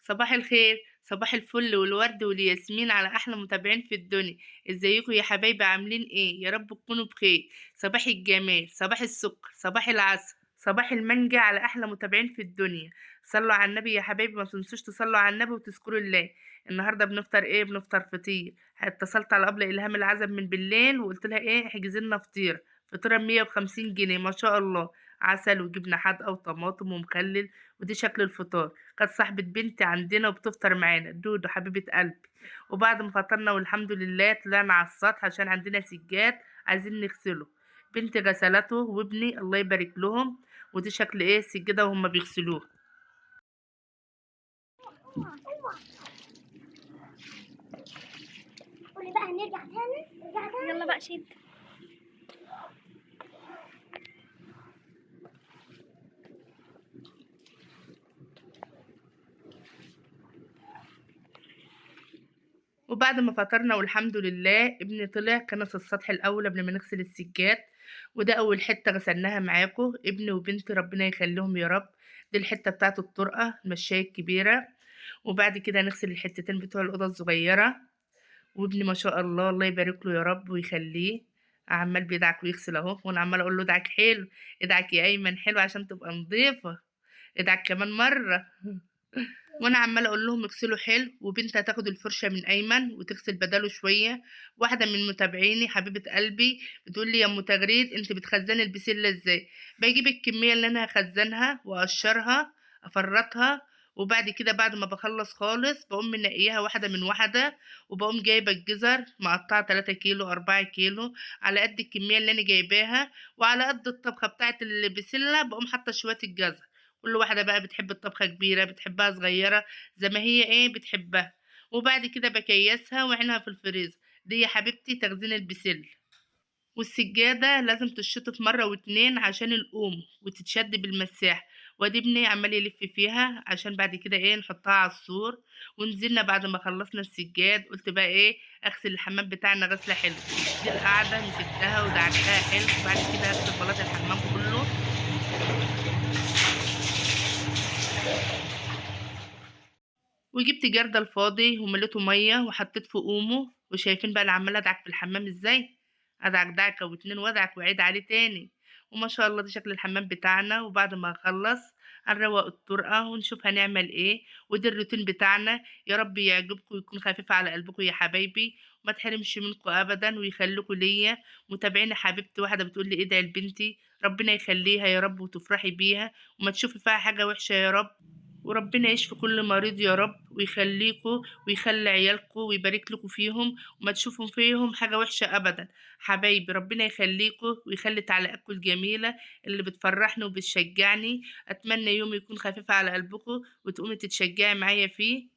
صباح الخير، صباح الفل والورد والياسمين على أحلى متابعين في الدنيا. ازيكم يا حبايبي؟ عاملين ايه؟ يا رب تكونوا بخير. صباح الجمال، صباح السكر، صباح العسل، صباح المانجا على أحلى متابعين في الدنيا. صلوا على النبي يا حبايبي، ما تنسوش تصلوا على النبي وتذكروا الله. النهارده بنفطر ايه؟ بنفطر فطير. اتصلت على أبلة إلهام العزب من بالليل وقلت لها ايه، احجزي لنا فطير، فطيره ب 150 جنيه ما شاء الله، عسل وجبنه حادقه وطماطم ومخلل، ودي شكل الفطار. كانت صاحبة بنتي عندنا وبتفطر معانا، دودو حبيبة قلبي. وبعد ما فطرنا والحمد لله طلعنا على السطح عشان عندنا سجاد عايزين نغسله. بنتي غسلته وابني الله يبارك لهم، ودي شكل ايه السجادة وهم بيغسلوه. قولي بقى هنرجع تاني، نرجع تاني. يلا بقى شد. وبعد ما فطرنا والحمد لله ابني طلع كنس السطح الاول قبل ما نغسل السجاد، وده اول حتة غسلناها معاكم، ابني وبنتي ربنا يخليهم يا رب. دي الحتة بتاعت الطرقه المشايه الكبيرة، وبعد كده نغسل الحتتين بتوع الاوضة الصغيرة. وابني ما شاء الله الله يبارك له يا رب ويخليه، عمال بيدعك ويغسل اهو، وانا عماله اقول له ادعك حلو، ادعك يا ايمن حلو عشان تبقى نظيفة، ادعك كمان مرة. وانا عماله اقول لهم اغسلوا حلو، وبنتي هتاخد الفرشة من ايمن وتغسل بداله شوية. واحدة من متابعيني حبيبه قلبي بتقول لي يا ام تغريد انت بتخزني البسله ازاي؟ بجيب الكمية اللي انا هخزنها واقشرها افرطها، وبعد كده بعد ما بخلص خالص بقوم منقيها واحدة من واحدة، وبقوم جايبه الجزر مقطعه 3 كيلو 4 كيلو على قد الكمية اللي انا جايباها، وعلى قد الطبخة بتاعه البسله بقوم حاطه شوية الجزر. كل واحدة بقى بتحب الطبخة كبيرة بتحبها صغيرة زي ما هي ايه بتحبها. وبعد كده بكيسها وعينها في الفريزر. دي يا حبيبتي تخزين البسله. والسجادة لازم تشطف مرة واتنين عشان القوم وتتشد بالمساح، وادي ابني عمال يلف فيها عشان بعد كده ايه نحطها على السور. ونزلنا بعد ما خلصنا السجاد قلت بقى ايه اغسل الحمام بتاعنا غسلة حلوة. دي القعدة مسكتها ودعكتها حلو، وبعد كده اغسل بلاط الحمام كله. وجبت جردل فاضي ومليته مية وحطيت في قومه، وشايفين بقى انا عماله ادعك في الحمام ازاي، ادعك دعكه واتنين وادعك واعيد عليه تاني. وما شاء الله دي شكل الحمام بتاعنا. وبعد ما اخلص هنروق الطرقه ونشوف هنعمل ايه. وده الروتين بتاعنا، يا رب يعجبكم ويكون خفيف على قلبكم يا حبايبي، وما تحرمش منكم ابدا ويخليكم ليا. متابعيني حبيبتي واحدة بتقول لي ادعي لبنتي ربنا يخليها يا رب وتفرحي بيها وما تشوفي فيها حاجة وحشة يا رب، وربنا يشفي كل مريض يا رب ويخليكوا ويخلي عيالكوا ويبارك لكم فيهم وما تشوفوا فيهم حاجة وحشة أبدا. حبايبي ربنا يخليكوا ويخلي تعليقاتكم الجميلة اللي بتفرحني وبتشجعني. أتمنى يوم يكون خفيف على قلبكم وتقومي تتشجعي معايا فيه.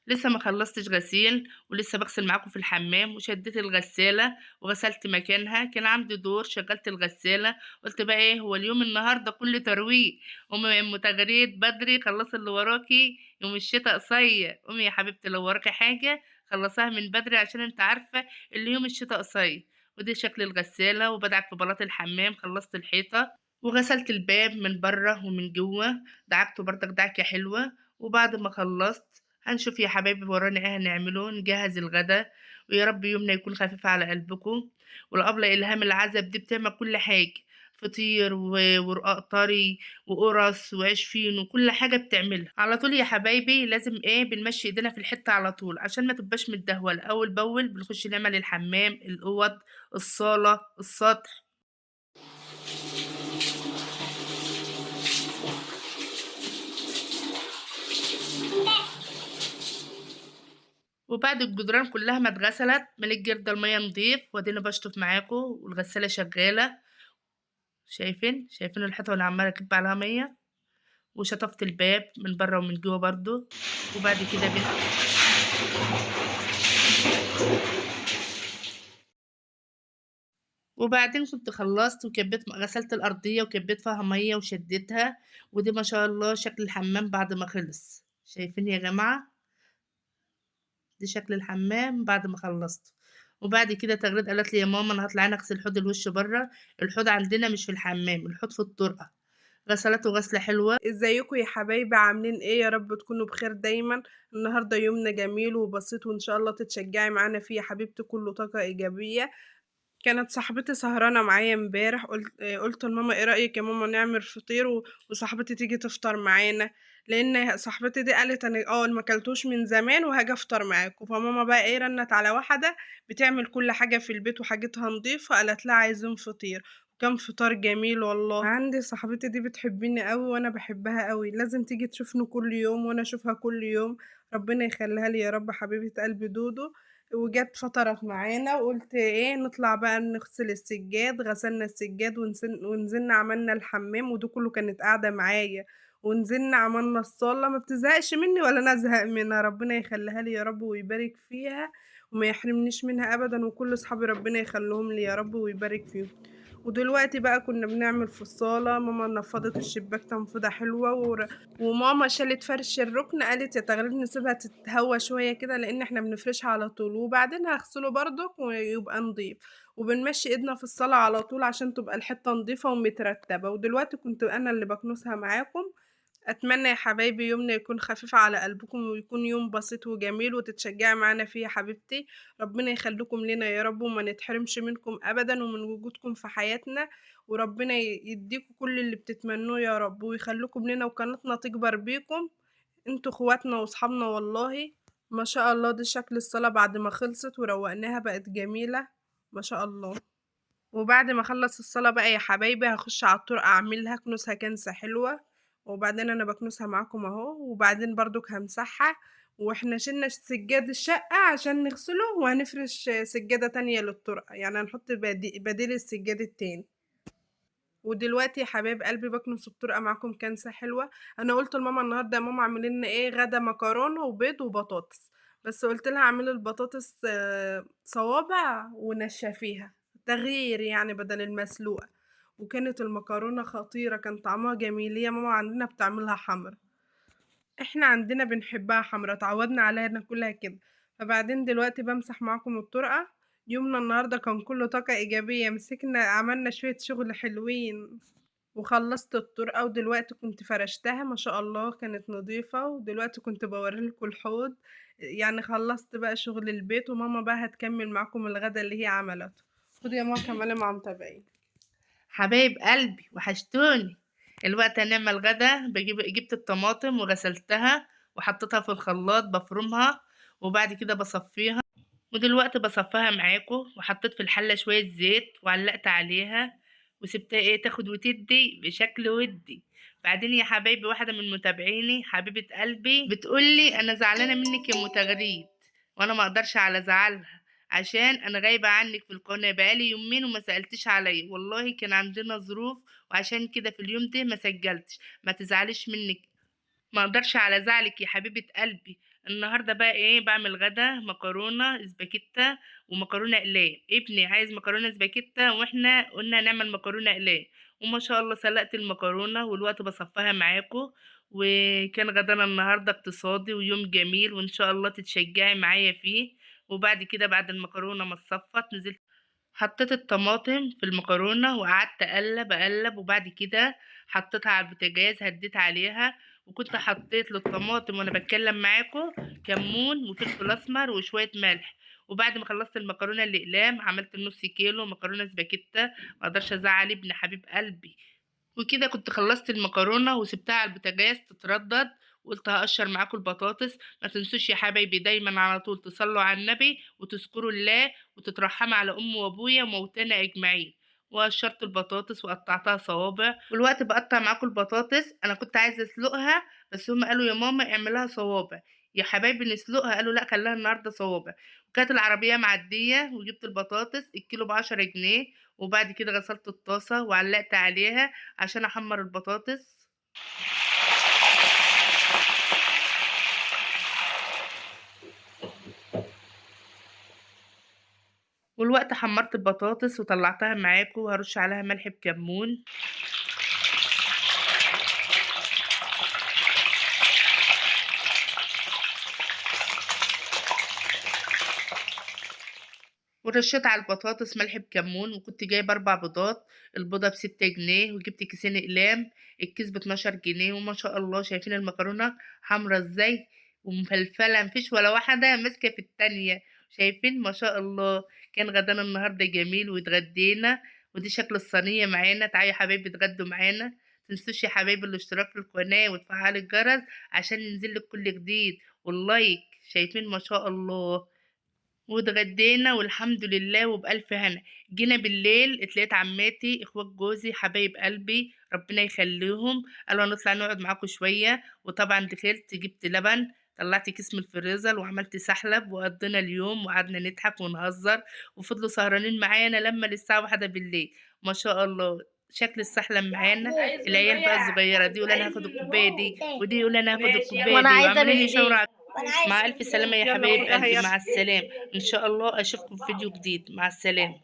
لسه ما خلصتش غسيل ولسه بغسل معاكم في الحمام، وشديت الغسالة وغسلت مكانها، كان عندي دور شغلت الغسالة. قلت بقى ايه هو اليوم النهارده كله ترويق، قومي يا ام تغريد بدري خلصي اللي وراكي، يوم الشتاء قصير، قومي يا حبيبتي لو وراكي حاجة خلصيها من بدري عشان انت عارفة اليوم الشتاء قصير. ودي شكل الغسالة. وبدعك في بلاط الحمام، خلصت الحيطة وغسلت الباب من بره ومن جوه، دعكته بردك دعكة حلوة. وبعد ما خلصت هنشوف يا حبايبي ورانا ايه هنعمله، نجهز الغدا، ويا رب يومنا يكون خفيف على قلبكم. والأبلة إلهام العزب دي بتعمل كل حاجة، فطير ورقاق طري وقرص وعيش فين وكل حاجة بتعملها على طول يا حبايبي. لازم ايه بنمشي ايدينا في الحتة على طول عشان ما تبقاش متدهولة. أول بأول بنخش نعمل الحمام، الأوض، الصالة، السطح. وبعد الجدران كلها ما اتغسلت مليت جردل المية نضيف، وادينا بشطف معاكم والغساله شغالة. شايفين الحيطة وانا عماله اكب عليها مية. وشطفت الباب من بره ومن جوه برضو. وبعد كده وبعدين كنت خلصت وكبيت، غسلت الارضية وكبيت فيها مية وشديتها. ودي ما شاء الله شكل الحمام بعد ما خلص. شايفين يا جماعة دي شكل الحمام بعد ما خلصت. وبعد كده تغريد قالت لي يا ماما انا هطلع انا اغسل حوض الوش بره، الحوض عندنا مش في الحمام، الحوض في الطرقه. غسلته غسلة حلوة. ازيكم يا حبايبي، عاملين ايه؟ يا رب تكونوا بخير دايما. النهارده يومنا جميل وبسيط وان شاء الله تتشجعي معانا فيه يا حبيبتي، كله طاقة ايجابية. كانت صاحبتي سهرانة معايا امبارح، قلت لماما ايه رايك يا ماما نعمل فطير وصاحبتي تيجي تفطر معانا، لان صاحبتي دي قالت انا ما اكلتوش من زمان وهاجي افطر معاكم. فماما بقى رنت على واحدة بتعمل كل حاجة في البيت وحاجتها نظيفة، قالت لها عايزين فطير. وكان فطار جميل والله. عندي صاحبتي دي بتحبني قوي وانا بحبها قوي، لازم تيجي تشوفني كل يوم وانا اشوفها كل يوم، ربنا يخليها لي يا رب حبيبه قلبي دودو. وجت فطرت معانا وقلت نطلع بقى نغسل السجاد. غسلنا السجاد ونزلنا عملنا الحمام، وده كله كانت قاعدة معايا، ونزلنا عملنا الصالة. ما بتزهقش مني ولا انا ازهق منها، ربنا يخليها لي يا رب ويبارك فيها وما يحرمنيش منها ابدا، وكل اصحابي ربنا يخليهم لي يا رب ويبارك فيهم. ودلوقتي بقى كنا بنعمل في الصالة، ماما نفضت الشباك تنفيضة حلوة، وماما شالت فرش الركن، قالت يا تغريد نسيبها تتهوى شوية كده لأن احنا بنفرشها على طول، وبعدين هغسله برضك ويبقى نضيف، وبنمشي ايدنا في الصالة على طول عشان تبقى الحتة نضيفة ومترتبة. ودلوقتي كنت أنا اللي بكنسها معاكم. أتمنى يا حبايبي يومنا يكون خفيف على قلبكم ويكون يوم بسيط وجميل وتتشجعي معانا فيه يا حبيبتي. ربنا يخليكم لنا يا رب وما نتحرمش منكم أبدا ومن وجودكم في حياتنا، وربنا يديكم كل اللي بتتمنوه يا رب ويخليكم لنا وقناتنا تكبر بيكم، انتوا اخواتنا واصحابنا والله. ما شاء الله دي شكل الصلاة بعد ما خلصت وروقناها، بقت جميلة ما شاء الله. وبعد ما اخلص الصلاة بقى يا حبايبي هخش على الطرق اعملها كنوسها كنسة حلوة، وبعدين انا بكنسها معاكم اهو، وبعدين برضك همسحها. واحنا شلنا سجاد الشقة عشان نغسله، وهنفرش سجادة تانية للطرقة، يعني هنحط بديل السجاد التاني. ودلوقتي يا حبايب قلبي بكنس الطرقة معاكم كنسة حلوة. انا قلت لماما النهاردة يا ماما اعملي لنا غدا مكرونة وبيض وبطاطس، بس قلت لها اعملي البطاطس صوابع ونشفيها تغيير يعني بدل المسلوقة. وكانت المكرونة خطيرة، كان طعمها جميل. يا ماما عندنا بتعملها حمرا، احنا عندنا بنحبها حمرا، اتعودنا عليها ناكلها كده. فبعدين دلوقتي بمسح معاكم الطرقة. يومنا النهاردة كان كله طاقة إيجابية، مسكنا عملنا شوية شغل حلوين وخلصت الطرقة. ودلوقتي كنت فرشتها ما شاء الله كانت نظيفة. ودلوقتي كنت بوريلكم الحوض، يعني خلصت بقى شغل البيت، وماما بقى هتكمل معاكم الغدا اللي هي عملته. خدي يا ماما كملي مع متابعين. حبايب قلبي وحشتوني. الوقت هنعمل غدا. جبت الطماطم وغسلتها وحطيتها في الخلاط بفرمها، وبعد كده بصفيها. ودلوقتي بصفيها معاكم، وحطيت في الحلة شوية زيت وعلقت عليها وسبتها تاخد وتدي بشكل ودي. بعدين يا حبايبي واحدة من متابعيني حبيبه قلبي بتقولي انا زعلانة منك يا ام تغريد، وانا ما اقدرش على زعلها عشان انا غايبة عنك في القناة بقالي يومين وما سالتيش عليا. والله كان عندنا ظروف وعشان كده في اليوم ده ما سجلتش، ما تزعليش منك، ما اقدرش على زعلك يا حبيبه قلبي. النهارده بقى بعمل غدا مكرونه سباكيتا ومكرونه اقلام. ابني عايز مكرونه سباكيتا واحنا قلنا نعمل مكرونه اقلام، وما شاء الله سلقت المكرونه والوقت بصفها معاكم. وكان غدانا النهارده اقتصادي ويوم جميل، وان شاء الله تتشجعي معايا فيه. وبعد كده بعد المكرونه ما اتصفت نزلت حطيت الطماطم في المكرونه وقعدت اقلب اقلب، وبعد كده حطيتها على البوتاجاز هديت عليها. وكنت حطيت للطماطم وانا بتكلم معاكم كمون وفلفل اسمر وشوية ملح. وبعد ما خلصت المكرونه الاقلام عملت النص كيلو مكرونه سباكيتا، ما اقدرش ازعل ابن حبيب قلبي. وكده كنت خلصت المكرونه وسبتها على البوتاجاز تتردد، وقلت هقشر معاكم البطاطس. ما تنسوش يا حبايبي دايما على طول تصلوا على النبي وتذكروا الله وتترحموا على امي وابويا وموتانا اجمعين. وقشرت البطاطس وقطعتها صوابع، والوقت بقطع معاكم البطاطس. انا كنت عايزه اسلقها بس هم قالوا يا ماما اعملها صوابع. يا حبايبي نسلقها، قالوا لا خليها النهارده صوابع. وكانت العربية معدية وجبت البطاطس الكيلو ب10 جنيه. وبعد كده غسلت الطاسه وعلقت عليها عشان احمر البطاطس. والوقت حمرت البطاطس وطلعتها معاكم، وهرش عليها ملح بكمون. ورشيت على البطاطس ملح بكمون، وكنت جايبه 4 بيضات، البيضة ب6 جنيه، وجبت كيسين اقلام الكيس ب12 جنيه. وما شاء الله شايفين المكرونه حمرا ازاي ومفلفله، مفيش ولا واحدة ماسكه في التانية. شايفين ما شاء الله. كان غدانا النهارده جميل واتغدينا، ودي شكل الصينية معانا. تعالوا يا حبايبي اتغدوا معانا. متنسوش يا حبايبي الاشتراك في القناة وتفعلوا الجرس عشان ينزل لك كل جديد وال like. شايفين ما شاء الله. واتغدينا والحمد لله وبألف هنا. جينا بالليل اتلاقيت عماتي اخوات جوزي حبايب قلبي ربنا يخليهم، قالوا هنطلع نقعد معاكم شوية. وطبعا دخلت جبت لبن، طلعت كيس من الفريزر وعملت سحلب، وقضينا اليوم وقعدنا نضحك ونهزر، وفضلوا سهرانين معانا لما للساعة 1 بالليل. ما شاء الله شكل السحلب معانا. العيال بقى الصغيرة دي يقول انا هاخد الكوباية دي، ودي يقول انا هاخد الكوباية دي، وأنا عايزة وعمالين من دي. يشاوروا. وأنا عايزة مع ألف سلامة يا يلا حبايب خدها قلبي، يلا. مع السلامة. إن شاء الله أشوفكم في فيديو جديد. مع السلامة.